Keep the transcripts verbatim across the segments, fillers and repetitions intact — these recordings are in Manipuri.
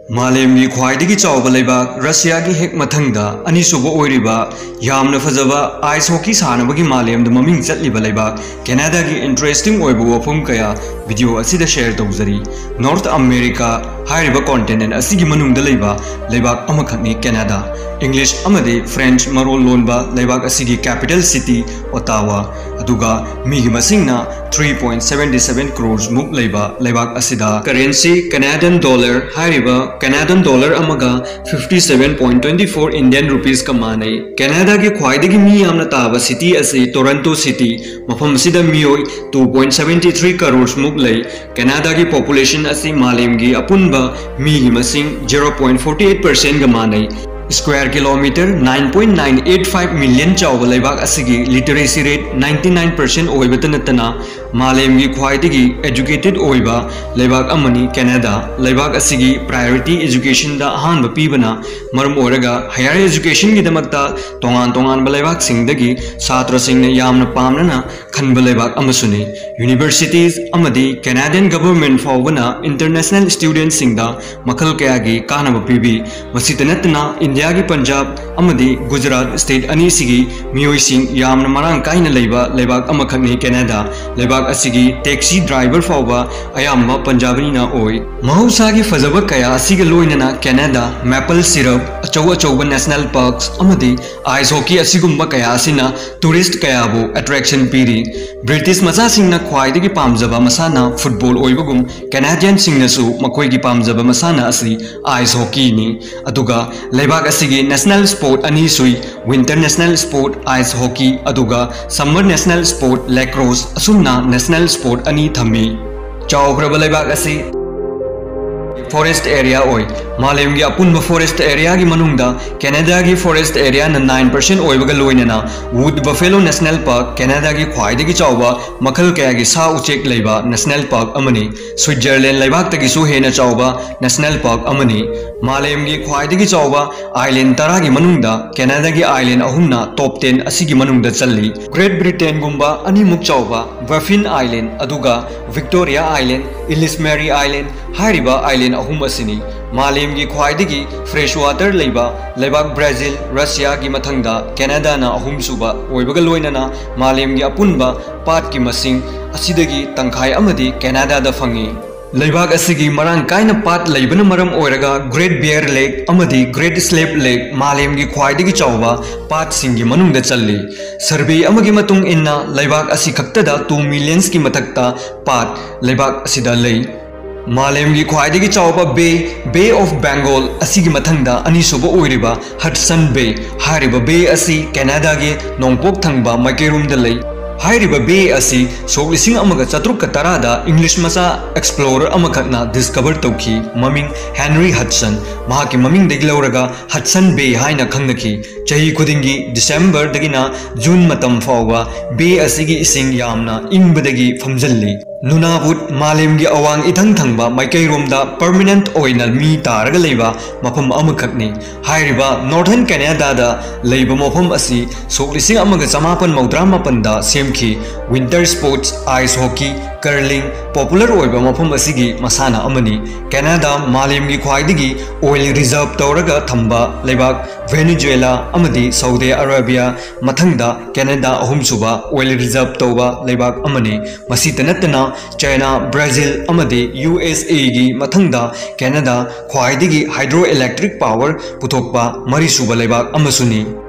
ꯃꯥꯂꯦꯝꯒꯤ ꯈ꯭ꯋꯥꯏꯗꯒꯤ ꯆꯥꯎꯕ ꯂꯩꯕꯥꯛ ꯔꯁꯤꯌꯥꯒꯤ ꯍꯦꯛ ꯃꯊꯪꯗ ꯑꯅꯤꯁꯨꯕ ꯑꯣꯏꯔꯤꯕ, ꯌꯥꯝꯅ ꯐꯖꯕ ꯑꯥꯏꯁ ꯍꯣꯀꯤ ꯁꯥꯟꯅꯕꯒꯤ ꯃꯥꯂꯦꯝꯗ ꯃꯃꯤꯡ ꯆꯠꯂꯤꯕ ꯂꯩꯕꯥꯛ ꯀꯦꯅꯥꯗꯥꯒꯤ ꯏꯟꯇꯔꯦꯁꯇꯤꯡ ꯑꯣꯏꯕ ꯋꯥꯐꯝ ꯀꯌꯥ ꯚꯤꯗꯤꯑꯣ ꯑꯁꯤꯗ ꯁꯦꯌꯔ ꯇꯧꯖꯔꯤ꯫ ꯅꯣꯔꯠ ꯑꯃꯦꯔꯤꯀꯥ ꯍꯥꯏꯔꯤꯕ ꯀꯣꯟꯇꯤꯅꯦꯟ ꯑꯁꯤꯒꯤ ꯃꯅꯨꯡꯗ ꯂꯩꯕ ꯂꯩꯕꯥꯛ ꯑꯃꯈꯛꯅꯤ ꯀꯦꯅꯥꯗꯥ꯫ ꯏꯪꯂꯤꯁ ꯑꯃꯗꯤ ꯐ꯭ꯔꯦꯟꯆ ꯃꯔꯣꯜ ꯂꯣꯟꯕ ꯂꯩꯕꯥꯛ ꯑꯁꯤꯒꯤ ꯀꯦꯄꯤꯇꯦꯜ ꯁꯤꯇꯤ ꯑꯣꯇꯥꯋꯥ, ꯑꯗꯨꯒ ꯃꯤꯒꯤ ꯃꯁꯤꯡꯅ three point seventy seven crores ꯃꯨꯛ ꯂꯩꯕ ꯂꯩꯕꯥꯛ ꯑꯁꯤꯗ ꯀꯔꯦꯟꯁꯤ ꯀꯦꯅꯥꯗꯤꯌꯟ ꯗꯣꯂꯔ ꯍꯥꯏꯔꯤꯕ ꯀꯦꯅꯥꯗꯤꯌꯟ ꯗꯣꯂꯔ ꯑꯃꯒ fifty seven point twenty four Indian rupeesꯀ ꯃꯥꯟꯅꯩ꯫ ꯀꯦꯅꯥꯗꯥꯒꯤ ꯈ꯭ꯋꯥꯏꯗꯒꯤ ꯃꯤ ꯌꯥꯝꯅ ꯇꯥꯕ ꯁꯤꯇꯤ ꯑꯁꯤ ꯇꯣꯔꯟꯇꯣ ꯁꯤꯇꯤ, ꯃꯐꯝ ꯑꯁꯤꯗ ꯃꯤꯑꯣꯏ two point seventy three crores ꯃꯨꯛ ꯂꯩ꯫ ꯀꯦꯅꯥꯗꯥꯒꯤ ꯄꯣꯄꯨꯂꯦꯁꯟ ꯑꯁꯤ ꯃꯥꯂꯦꯝꯒꯤ ꯑꯄꯨꯟꯕ ꯃꯤꯒꯤ ꯃꯁꯤꯡ zero point forty eight percentꯒ ꯃꯥꯟꯅꯩ꯫ Square kilometre nine point nine eight five million ꯆꯥꯎꯕ ꯂꯩꯕꯥꯛ ꯑꯁꯤꯒꯤ literacy rate ninety nine percent ꯑꯣꯏꯕꯇ ꯅꯠꯇꯅ ꯃꯥꯂꯦꯝꯒꯤ ꯈ꯭ꯋꯥꯏꯗꯒꯤ ꯑꯦꯖꯨꯀꯦꯇꯦꯗ ꯑꯣꯏꯕ ꯂꯩꯕꯥꯛ ꯑꯃꯅꯤ ꯀꯦꯅꯥꯗꯥ꯫ ꯂꯩꯕꯥꯛ ꯑꯁꯤꯒꯤ ꯄ꯭ꯔꯥꯏꯌꯣꯔꯤꯇꯤ ꯑꯦꯖꯨꯀꯦꯁꯟꯗ ꯑꯍꯥꯟꯕ ꯄꯤꯕꯅ ꯃꯔꯝ ꯑꯣꯏꯔꯒ ꯍꯥꯌꯔ ꯑꯦꯖꯨꯀꯦꯁꯟꯒꯤꯗꯃꯛꯇ ꯇꯣꯉꯥꯟ ꯇꯣꯉꯥꯟꯕ ꯂꯩꯕꯥꯛꯁꯤꯡꯗꯒꯤ ꯁꯥꯇ꯭ꯔꯁꯤꯡꯅ ꯌꯥꯝꯅ ꯄꯥꯝꯅꯅ ꯈꯟꯕ ꯂꯩꯕꯥꯛ ꯑꯃꯁꯨꯅꯤ꯫ ꯌꯨꯅꯤꯚꯔꯁꯤꯇꯤꯁ ꯑꯃꯗꯤ ꯀꯦꯅꯥꯗꯤꯌꯟ ꯒꯚꯔꯟꯃꯦꯟꯠ ꯐꯥꯎꯕꯅ ꯏꯟꯇꯔꯅꯦꯁꯅꯦꯜ ꯁ꯭ꯇꯨꯗꯦꯟꯠꯁꯤꯡꯗ ꯃꯈꯜ ꯀꯌꯥꯒꯤ ꯀꯥꯟꯅꯕ ꯄꯤꯕꯤ꯫ ꯃꯁꯤꯇ ꯅꯠꯇꯅ ꯏꯟꯗꯤꯌꯥꯒꯤ ꯄꯟꯖꯥꯕ ꯑꯃꯗꯤ ꯒꯨꯖꯔꯥꯠ ꯁ꯭ꯇꯦꯠ ꯑꯅꯤꯁꯤꯒꯤ ꯃꯤꯑꯣꯏꯁꯤꯡ ꯌꯥꯝꯅ ꯃꯔꯥꯡ ꯀꯥꯏꯅ ꯂꯩꯕ ꯂꯩꯕꯥꯛ ꯑꯃꯈꯛꯅꯤ ꯀꯦꯅꯥꯗꯥ꯫ ꯂꯩꯕꯥꯛ ꯑꯁꯤꯒꯤ ꯇꯦꯛꯁꯤ ꯗ꯭ꯔꯥꯏꯚꯔ ꯐꯥꯎꯕ ꯑꯌꯥꯝꯕ ꯄꯟꯖꯥꯕꯤꯅ ꯑꯣꯏ꯫ ꯃꯍꯧꯁꯥꯒꯤ ꯐꯖꯕ ꯀꯌꯥ ꯑꯁꯤꯒ ꯂꯣꯏꯅꯅ ꯀꯦꯅꯥꯗꯥ ꯃꯦꯄꯜ ꯁꯤꯔꯞ, ꯑꯆꯧ ꯑꯆꯧꯕ ꯅꯦꯁꯅꯦꯜ ꯄꯥꯔꯛꯁ ꯑꯃꯗꯤ ꯑꯥꯏꯁ ꯍꯣꯀꯤ ꯑꯁꯤꯒꯨꯝꯕ ꯀꯌꯥ ꯑꯁꯤꯅ ꯇꯨꯔꯤꯁ꯭ꯠ ꯀꯌꯥꯕꯨ ꯑꯦꯇ꯭ꯔꯦꯛꯁꯟ ꯄꯤꯔꯤ꯫ ꯕ꯭ꯔꯤꯇꯤꯁ ꯃꯆꯥꯁꯤꯡꯅ ꯈ꯭ꯋꯥꯏꯗꯒꯤ ꯄꯥꯝꯖꯕ ꯃꯁꯥꯟꯅ ꯐꯨꯠꯕꯣꯜ ꯑꯣꯏꯕꯒꯨꯝ, ꯀꯦꯅꯥꯗꯤꯌꯟꯁꯤꯡꯅꯁꯨ ꯃꯈꯣꯏꯒꯤ ꯄꯥꯝꯖꯕ ꯃꯁꯥꯟꯅ ꯑꯁꯤ ꯑꯥꯏꯁ ꯍꯣꯀꯤꯅꯤ꯫ ꯑꯗꯨꯒ ꯂꯩꯕꯥꯛ ꯑꯁꯤꯒꯤ ꯅꯦꯁꯅꯦꯜ ꯁ꯭ꯄꯣꯔꯠ ꯑꯅꯤ ꯁꯨꯏ, winter national sport ice hockey, ꯑꯗꯨꯒ ꯁꯝꯃꯔ ꯅꯦꯁꯅꯦꯜ ꯁ꯭ꯄꯣꯔꯠ ꯂꯦꯀ꯭ꯔꯣꯁ꯫ ꯑꯁꯨꯝꯅ ꯅꯦꯁꯅꯦꯜ ꯁ꯭ꯄꯣꯔꯠ ꯑꯅꯤ ꯊꯝꯃꯤ꯫ ꯆꯥꯎꯈ꯭ꯔꯕ ꯂꯩꯕꯥꯛ ꯑꯁꯤ ꯐꯣꯔꯦꯁ꯭ꯠ ꯑꯦꯔꯤꯌꯥ ꯑꯣꯏ꯫ ꯃꯥꯂꯦꯝꯒꯤ ꯑꯄꯨꯟꯕ ꯐꯣꯔꯦꯁ꯭ꯠ ꯑꯦꯔꯤꯌꯥꯒꯤ ꯃꯅꯨꯡꯗ ꯀꯦꯅꯥꯗꯥꯒꯤ ꯐꯣꯔꯦꯁ꯭ꯠ ꯑꯦꯔꯤꯌꯥꯅ nine percent ꯑꯣꯏꯕꯒ ꯂꯣꯏꯅꯅ ꯋꯨꯗ ꯕꯐꯦꯂꯣ ꯅꯦꯁꯅꯦꯜ ꯄꯥꯔꯛ, ꯀꯦꯅꯥꯗꯥꯒꯤ ꯈ꯭ꯋꯥꯏꯗꯒꯤ ꯆꯥꯎꯕ ꯃꯈꯜ ꯀꯌꯥꯒꯤ ꯁꯥ ꯎꯆꯦꯛ ꯂꯩꯕ ꯅꯦꯁꯅꯦꯜ ꯄꯥꯔꯛ ꯑꯃꯅꯤ꯫ ꯁ꯭ꯋꯤꯠꯖꯔꯂꯦꯟ ꯂꯩꯕꯥꯛꯇꯒꯤꯁꯨ ꯍꯦꯟꯅ ꯆꯥꯎꯕ ꯅꯦꯁꯅꯦꯜ ꯄꯥꯔꯛ ꯑꯃꯅꯤ꯫ ꯃꯥꯂꯦꯝꯒꯤ ꯈ꯭ꯋꯥꯏꯗꯒꯤ ꯆꯥꯎꯕ island ꯇꯔꯥꯒꯤ ꯃꯅꯨꯡꯗ ꯀꯦꯅꯥꯗꯥꯒꯤ island ꯑꯍꯨꯝꯅ top ten ꯑꯁꯤꯒꯤ ꯃꯅꯨꯡꯗ ꯆꯜꯂꯤ꯫ Great Britainꯒꯨꯝꯕ ꯑꯅꯤꯃꯨꯛ ꯆꯥꯎꯕ Baffin Island ꯑꯗꯨꯒ Victoria Island, Ellesmere Island ꯍꯥꯏꯔꯤꯕ island ꯑꯍꯨꯝ ꯑꯁꯤꯅꯤ꯫ ꯃꯥꯂꯦꯝꯒꯤ ꯈ꯭ꯋꯥꯏꯗꯒꯤ fresh water ꯂꯩꯕ ꯂꯩꯕꯥꯛ Brazil, Russiaꯒꯤ ꯃꯊꯪꯗ ꯀꯦꯅꯥꯗꯥꯅ ꯑꯍꯨꯝꯁꯨꯕ ꯑꯣꯏꯕꯒ ꯂꯣꯏꯅꯅ ꯃꯥꯂꯦꯝꯒꯤ ꯑꯄꯨꯟꯕ ꯄꯥꯠꯀꯤ ꯃꯁꯤꯡ ꯑꯁꯤꯗꯒꯤ ꯇꯪꯈꯥꯏ ꯑꯃꯗꯤ ꯀꯦꯅꯥꯗꯥꯗ ꯐꯪꯏ꯫ ꯂꯩꯕꯥꯛ ꯑꯁꯤꯒꯤ ꯃꯔꯥꯡ ꯀꯥꯏꯅ ꯄꯥꯠ ꯂꯩꯕꯅ ꯃꯔꯝ ꯑꯣꯏꯔꯒ Great Bear Lake ꯑꯃꯗꯤ Great Slave Lake ꯃꯥꯂꯦꯝꯒꯤ ꯈ꯭ꯋꯥꯏꯗꯒꯤ ꯆꯥꯎꯕ ꯄꯥꯠꯁꯤꯡꯒꯤ ꯃꯅꯨꯡꯗ ꯆꯜꯂꯤ꯫ Survey ꯑꯃꯒꯤ ꯃꯇꯨꯡ ꯏꯟꯅ ꯂꯩꯕꯥꯛ ꯑꯁꯤ ꯈꯛꯇꯗ two millionsꯀꯤ ꯃꯊꯛꯇ ꯄꯥꯠ ꯂꯩꯕꯥꯛ ꯑꯁꯤꯗ ꯂꯩ꯫ ꯃꯥꯂꯦꯝꯒꯤ ꯈ꯭ꯋꯥꯏꯗꯒꯤ ꯆꯥꯎꯕ bay, Bay of Bengal ꯑꯁꯤꯒꯤ ꯃꯊꯪꯗ ꯑꯅꯤꯁꯨꯕ ꯑꯣꯏꯔꯤꯕ Hudson Bay ꯍꯥꯏꯔꯤꯕ bay ꯑꯁꯤ ꯀꯦꯅꯥꯗꯥꯒꯤ ꯅꯣꯡꯄꯣꯛ ꯊꯪꯕ ꯃꯥꯏꯀꯩꯔꯣꯝꯗ ꯂꯩ꯫ ꯍꯥꯏꯔꯤꯕ bay ꯑꯁꯤ ꯁꯣꯛ ꯂꯤꯁꯤꯡ ꯑꯃꯒ ꯆꯥꯇ꯭ꯔꯨꯛꯀ ꯇꯔꯥꯗ English ꯃꯆꯥ explorer ꯑꯃꯈꯛꯅ discover ꯇꯧꯈꯤ, ꯃꯃꯤꯡ Henry Hudson꯫ ꯃꯍꯥꯛꯀꯤ ꯃꯃꯤꯡꯗꯒꯤ ꯂꯧꯔꯒ Hudson Bay ꯍꯥꯏꯅ ꯈꯪꯅꯈꯤ꯫ ꯆꯍꯤ ꯈꯨꯗꯤꯡꯒꯤ Decemberꯗꯒꯤꯅ June ꯃꯇꯝ ꯐꯥꯎꯕ bay ꯑꯁꯤꯒꯤ ꯏꯁꯤꯡ ꯌꯥꯝꯅ ꯏꯪꯕꯗꯒꯤ ꯐꯝꯖꯤꯜꯂꯤ꯫ Nunavut ꯃꯥꯂꯦꯝꯒꯤ ꯑꯋꯥꯡ ꯏꯊꯪ ꯊꯪꯕ ꯃꯥꯏꯀꯩꯔꯣꯝꯗ permanent ꯑꯣꯏꯅ ꯃꯤ ꯇꯥꯔꯒ ꯂꯩꯕ ꯃꯐꯝ ꯑꯃꯈꯛꯅꯤ꯫ ꯍꯥꯏꯔꯤꯕ Northern Canadaꯗ ꯂꯩꯕ ꯃꯐꯝ ꯑꯁꯤ ꯁꯣꯛ ꯂꯤꯁꯤꯡ ꯑꯃꯒ ꯆꯃꯥꯄꯟ ꯃꯧꯗ꯭ꯔꯥ ꯃꯥꯄꯟꯗ ꯁꯦꯝꯈꯤ꯫ Winter sports, ice hockey, curling popular ꯑꯣꯏꯕ ꯃꯐꯝ ꯑꯁꯤꯒꯤ ꯃꯁꯥꯟꯅ ꯑꯃꯅꯤ꯫ ꯀꯦꯅꯥꯗꯥ ꯃꯥꯂꯦꯝꯒꯤ ꯈ꯭ꯋꯥꯏꯗꯒꯤ oil reserve ꯇꯧꯔꯒ ꯊꯝꯕ ꯂꯩꯕꯥꯛ Venezuela ꯑꯃꯗꯤ Saudi Arabia ꯃꯊꯪꯗ ꯀꯦꯅꯥꯗꯥ ꯑꯍꯨꯝꯁꯨꯕ oil reserve ꯇꯧꯕ ꯂꯩꯕꯥꯛ ꯑꯃꯅꯤ꯫ ꯃꯁꯤꯇ ꯅꯠꯇꯅ China, Brazil ꯑꯃꯗꯤ USAꯒꯤ ꯃꯊꯪꯗ ꯀꯦꯅꯥꯗꯥ ꯈ꯭ꯋꯥꯏꯗꯒꯤ hydroelectric power ꯄꯨꯊꯣꯛꯄ ꯃꯔꯤꯁꯨꯕ ꯂꯩꯕꯥꯛ ꯑꯃꯁꯨꯅꯤ꯫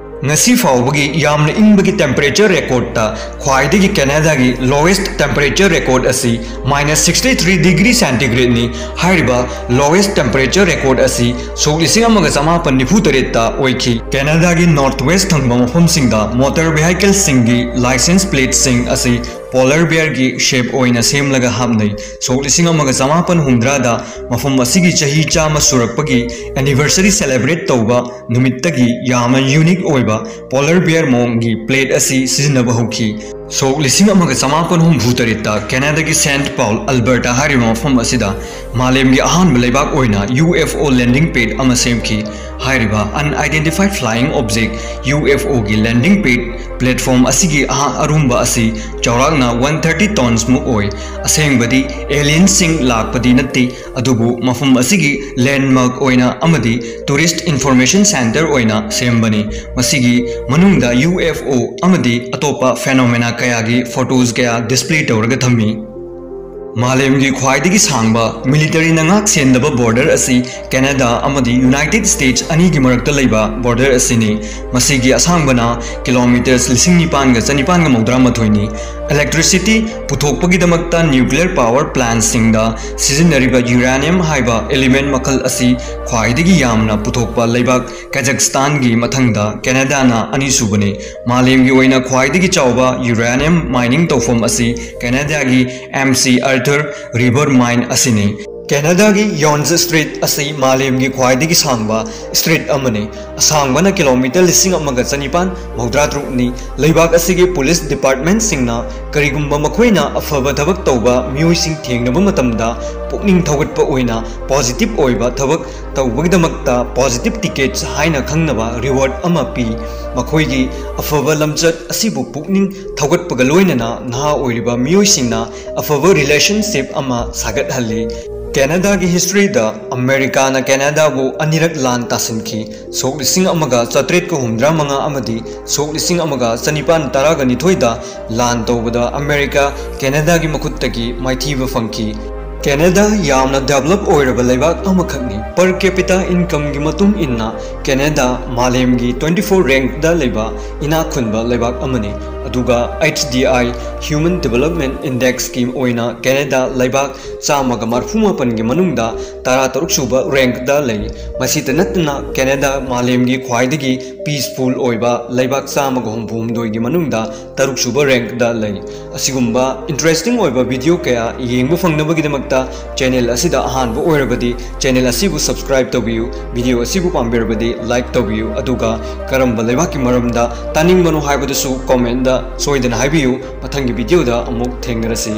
ꯉꯁꯤ ꯐꯥꯎꯕꯒꯤ ꯌꯥꯝꯅ ꯏꯪꯕꯒꯤ temperature recordꯇ ꯈ꯭ꯋꯥꯏꯗꯒꯤ ꯀꯦꯅꯥꯗꯥꯒꯤ lowest temperature record ꯑꯁꯤ minus sixty three degree centigradeꯅꯤ꯫ ꯍꯥꯏꯔꯤꯕ lowest temperature record ꯑꯁꯤ ꯁꯣꯛ ꯂꯤꯁꯤꯡ ꯑꯃꯒ ꯆꯃꯥꯄꯟ ꯅꯤꯐꯨ ꯇꯔꯦꯠꯇ ꯑꯣꯏꯈꯤ꯫ ꯀꯦꯅꯥꯗꯥꯒꯤ north west ꯊꯪꯕ ꯃꯐꯝꯁꯤꯡꯗ motor vehicleꯁꯤꯡꯒꯤ license plateꯁꯤꯡ ꯑꯁꯤ polar bearꯒꯤ shape ꯑꯣꯏꯅ ꯁꯦꯝꯂꯒ ꯍꯥꯞꯅꯩ꯫ ꯁꯣꯛ ꯂꯤꯁꯤꯡ ꯑꯃꯒ ꯆꯃꯥꯄꯟ ꯍꯨꯝꯗ꯭ꯔꯥꯗ ꯃꯐꯝ ꯑꯁꯤꯒꯤ ꯆꯍꯤ ꯆꯥꯝꯃ ꯁꯨꯔꯛꯄꯒꯤ anniversary celebrate ꯇꯧꯕ ꯅꯨꯃꯤꯠꯇꯒꯤ ꯌꯥꯝꯅ unique ꯑꯣꯏꯕ polar bear ꯃꯑꯣꯡꯒꯤ plate ꯑꯁꯤ ꯁꯤꯖꯤꯟꯅꯕ ꯍꯧꯈꯤ꯫ ꯁꯣꯛ ꯂꯤꯁꯤꯡ ꯑꯃꯒ ꯆꯃꯥꯄꯟ ꯍꯨꯝꯐꯨ ꯇꯔꯦꯠꯇ ꯀꯦꯅꯥꯗꯥꯒꯤ ꯁꯦꯟꯠ ꯄꯥꯎꯜ, ꯑꯜꯕꯔꯇꯥ ꯍꯥꯏꯔꯤꯕ ꯃꯐꯝ ꯑꯁꯤꯗ ꯃꯥꯂꯦꯝꯒꯤ ꯑꯍꯥꯟꯕ ꯂꯩꯕꯥꯛ ꯑꯣꯏꯅ U F O landing pad ꯑꯃ ꯁꯦꯝꯈꯤ꯫ ꯍꯥꯏꯔꯤꯕ Unidentified Flying Object, U F ꯑꯣꯒꯤ ꯂꯦꯟꯗꯤꯡ ꯄꯦꯗ ꯄ꯭ꯂꯦꯠꯐꯣꯝ ꯑꯁꯤꯒꯤ ꯑꯍꯥ-, ꯑꯔꯨꯝꯕ ꯑꯁꯤ ꯆꯥꯎꯔꯥꯛꯅ ꯋꯥꯟ ꯊꯥꯔꯇꯤ ꯇꯣꯟꯁ ꯃꯨꯛ ꯑꯣꯏ꯫ ꯑꯁꯦꯡꯕꯗꯤ ꯑꯦꯂꯤꯌꯟꯁꯤꯡ ꯂꯥꯛꯄꯗꯤ ꯅꯠꯇꯦ, ꯑꯗꯨꯕꯨ ꯃꯐꯝ ꯑꯁꯤꯒꯤ ꯂꯦꯟꯗꯃꯥꯔꯛ ꯑꯣꯏꯅ ꯑꯃꯗꯤ ꯇꯨꯔꯤꯁ꯭ꯠ ꯏꯟꯐꯣꯔꯃꯦꯁꯟ ꯁꯦꯟꯇꯔ ꯑꯣꯏꯅ ꯁꯦꯝꯕꯅꯤ꯫ ꯃꯁꯤꯒꯤ ꯃꯅꯨꯡꯗ ꯌꯨ ꯑꯦꯐ ꯑꯣ ꯑꯃꯗꯤ ꯑꯇꯣꯞꯄ ꯐꯦꯅꯣꯃꯦꯅꯥ ꯀꯌꯥꯒꯤ ꯐꯣꯇꯣꯁ ꯀꯌꯥ ꯗꯤꯁꯄ꯭ꯂꯦ ꯇꯧꯔꯒ ꯊꯝꯃꯤ꯫ ꯃꯥꯂꯦꯝꯒꯤ ꯈ꯭ꯋꯥꯏꯗꯒꯤ ꯁꯥꯡꯕ ꯃꯤꯂꯤꯇꯔꯤꯅ ꯉꯥꯛ ꯁꯦꯟꯗꯕ ꯕꯣꯔꯗꯔ ꯑꯁꯤ ꯀꯦꯅꯥꯗꯥ ꯑꯃꯗꯤ ꯌꯨꯅꯥꯏꯇꯦꯗ ꯁ꯭ꯇꯦꯠꯁ ꯑꯅꯤꯒꯤ ꯃꯔꯛꯇ ꯂꯩꯕ ꯕꯣꯔꯗꯔ ꯑꯁꯤꯅꯤ꯫ ꯃꯁꯤꯒꯤ ꯑꯁꯥꯡꯕꯅ ꯀꯤꯂꯣꯃꯤꯇꯔꯁ ꯂꯤꯁꯤꯡ ꯅꯤꯄꯥꯟꯒ ꯆꯅꯤꯄꯥꯟꯒ ꯃꯧꯗ꯭ꯔꯥ ꯃꯥꯊꯣꯏꯅꯤ꯫ ꯏꯂꯦꯛꯇ꯭ꯔꯤꯁꯤꯇꯤ ꯄꯨꯊꯣꯛꯄꯒꯤꯗꯃꯛꯇ ꯅ꯭ꯌꯨꯀ꯭ꯂꯤꯌꯔ ꯄꯥꯋꯔ ꯄ꯭ꯂꯥꯟꯠꯁꯤꯡꯗ ꯁꯤꯖꯤꯟꯅꯔꯤꯕ ꯌꯨꯔꯦꯅꯤꯌꯝ ꯍꯥꯏꯕ ꯏꯂꯤꯃꯦꯟꯠ ꯃꯈꯜ ꯑꯁꯤ ꯈ꯭ꯋꯥꯏꯗꯒꯤ ꯌꯥꯝꯅ ꯄꯨꯊꯣꯛꯄ ꯂꯩꯕꯥꯛ ꯀꯥꯖꯥꯛꯁꯇꯥꯟꯒꯤ ꯃꯊꯪꯗ ꯀꯦꯅꯥꯗꯥꯅ ꯑꯅꯤꯁꯨꯕꯅꯤ꯫ ꯃꯥꯂꯦꯝꯒꯤ ꯑꯣꯏꯅ ꯈ꯭ꯋꯥꯏꯗꯒꯤ ꯆꯥꯎꯕ ꯌꯨꯔꯦꯅꯤꯌꯝ ꯃꯥꯏꯅꯤꯡ ꯇꯧꯐꯝ ꯑꯁꯤ ꯀꯦꯅꯥꯗꯥꯒꯤ M C Arthur river mine ꯑꯁꯤꯅꯤ꯫ ꯀꯦꯅꯥꯗꯥꯒꯤ ꯌꯣꯟꯁ ꯁ꯭ꯇ꯭ꯔꯤꯠ ꯑꯁꯤ ꯃꯥꯂꯦꯝꯒꯤ ꯈ꯭ꯋꯥꯏꯗꯒꯤ ꯁꯥꯡꯕ ꯁ꯭ꯇ꯭ꯔꯤꯠ ꯑꯃꯅꯤ꯫ ꯑꯁꯥꯡꯕꯅ ꯀꯤꯂꯣꯃꯤꯇꯔ ꯂꯤꯁꯤꯡ ꯑꯃꯒ ꯆꯅꯤꯄꯥꯟ ꯃꯧꯗ꯭ꯔꯥ ꯇꯔꯨꯛꯅꯤ꯫ ꯂꯩꯕꯥꯛ ꯑꯁꯤꯒꯤ ꯄꯨꯂꯤꯁ ꯗꯤꯄꯥꯔꯠꯃꯦꯟꯠꯁꯤꯡꯅ ꯀꯔꯤꯒꯨꯝꯕ ꯃꯈꯣꯏꯅ ꯑꯐꯕ ꯊꯕꯛ ꯇꯧꯕ ꯃꯤꯑꯣꯏꯁꯤꯡ ꯊꯦꯡꯅꯕ ꯃꯇꯝꯗ ꯄꯨꯛꯅꯤꯡ ꯊꯧꯒꯠꯄ ꯑꯣꯏꯅ ꯄꯣꯖꯤꯇꯤꯚ ꯑꯣꯏꯕ ꯊꯕꯛ ꯇꯧꯕꯒꯤꯗꯃꯛꯇ ꯄꯣꯖꯤꯇꯤꯚ ꯇꯤꯀꯦꯠꯁ ꯍꯥꯏꯅ ꯈꯪꯅꯕ ꯔꯤꯋꯥꯔꯗ ꯑꯃ ꯄꯤ꯫ ꯃꯈꯣꯏꯒꯤ ꯑꯐꯕ ꯂꯝꯆꯠ ꯑꯁꯤꯕꯨ ꯄꯨꯛꯅꯤꯡ ꯊꯧꯒꯠꯄꯒ ꯂꯣꯏꯅꯅ ꯅꯍꯥ ꯑꯣꯏꯔꯤꯕ ꯃꯤꯑꯣꯏꯁꯤꯡꯅ ꯑꯐꯕ ꯔꯤꯂꯦꯁꯟꯁꯤꯞ ꯑꯃ ꯁꯥꯒꯠꯍꯜꯂꯤ꯫ ꯀꯦꯅꯥꯗꯥꯒꯤ ꯍꯤꯁꯇ꯭ꯔꯤꯗ ꯑꯃꯦꯔꯤꯀꯥꯅ ꯀꯦꯅꯥꯗꯥꯕꯨ ꯑꯅꯤꯔꯛ ꯂꯥꯟ ꯇꯥꯁꯤꯟꯈꯤ꯫ ꯁꯣꯛ ꯂꯤꯁꯤꯡ ꯑꯃꯒ ꯆꯥꯇ꯭ꯔꯦꯠꯀ ꯍꯨꯝꯐꯨꯇꯔꯥ ꯃꯉꯥ ꯑꯃꯗꯤ ꯁꯣꯛ ꯂꯤꯁꯤꯡ ꯑꯃꯒ ꯆꯅꯤꯄꯥꯟ ꯇꯔꯥꯒ ꯅꯤꯊꯣꯏꯗ ꯂꯥꯟ ꯇꯧꯕꯗ ꯑꯃꯦꯔꯤꯀꯥ ꯀꯦꯅꯥꯗꯥꯒꯤ ꯃꯈꯨꯠꯇꯒꯤ ꯃꯥꯏꯊꯤꯕ ꯐꯪꯈꯤ꯫ ꯀꯦꯅꯥꯗꯥ ꯌꯥꯝꯅ ꯗꯦꯚꯂꯞ ꯑꯣꯏꯔꯕ ꯂꯩꯕꯥꯛ ꯑꯃꯈꯛꯅꯤ꯫ Per capita incomeꯒꯤ ꯃꯇꯨꯡ ꯏꯟꯅ ꯀꯦꯅꯥꯗꯥ ꯃꯥꯂꯦꯝꯒꯤ twenty four rankꯗ ꯂꯩꯕ ꯏꯅꯥꯛ ꯈꯨꯟꯕ ꯂꯩꯕꯥꯛ ꯑꯃꯅꯤ꯫ ꯑꯗꯨꯒ H D I, Human Development Indexꯀꯤ ꯑꯣꯏꯅ ꯀꯦꯅꯥꯗꯥ ꯂꯩꯕꯥꯛ ꯆꯥꯝꯃꯒ ꯃꯔꯤꯐꯨ ꯃꯥꯄꯟꯒꯤ ꯃꯅꯨꯡꯗ ꯇꯔꯥꯇꯔꯨꯛ ꯁꯨꯕ ꯔꯦꯡꯛꯗ ꯂꯩ꯫ ꯃꯁꯤꯇ ꯅꯠꯇꯅ ꯀꯦꯅꯥꯗꯥ ꯃꯥꯂꯦꯝꯒꯤ ꯈ꯭ꯋꯥꯏꯗꯒꯤ ꯄꯤꯁꯐꯨꯜ ꯑꯣꯏꯕ ꯂꯩꯕꯥꯛ ꯆꯥꯝꯃꯒ ꯍꯨꯝꯐꯨ ꯍꯨꯝꯗꯣꯏꯒꯤ ꯃꯅꯨꯡꯗ ꯇꯔꯨꯛ ꯁꯨꯕ ꯔꯦꯡꯛꯗ ꯂꯩ꯫ ꯑꯁꯤꯒꯨꯝꯕ ꯏꯟꯇꯔꯦꯁꯇꯤꯡ ꯑꯣꯏꯕ ꯚꯤꯗꯤꯑꯣ ꯀꯌꯥ ꯌꯦꯡꯕ ꯐꯪꯅꯕꯒꯤꯗꯃꯛꯇ ꯆꯦꯅꯦꯜ ꯑꯁꯤꯗ ꯑꯍꯥꯟꯕ ꯑꯣꯏꯔꯕꯗꯤ ꯆꯦꯅꯦꯜ ꯑꯁꯤꯕꯨ ꯁꯕꯁꯀ꯭ꯔꯥꯏꯕ ꯇꯧꯕꯤꯌꯨ, ꯚꯤꯗꯤꯑꯣ ꯑꯁꯤꯕꯨ ꯄꯥꯝꯕꯤꯔꯕꯗꯤ ꯂꯥꯏꯛ ꯇꯧꯕꯤꯌꯨ, ꯑꯗꯨꯒ ꯀꯔꯝꯕ ꯂꯩꯕꯥꯛꯀꯤ ꯃꯔꯝꯗ ꯇꯥꯅꯤꯡꯕꯅꯣ ꯍꯥꯏꯕꯗꯨꯁꯨ ꯀꯣꯃꯦꯟꯗ ꯁꯣꯏꯗꯅ ꯍꯥꯏꯕꯤꯌꯨ꯫ ꯃꯊꯪꯒꯤ video ꯗ ꯑꯃꯨꯛ ꯊꯦꯡꯅꯔꯁꯤ꯫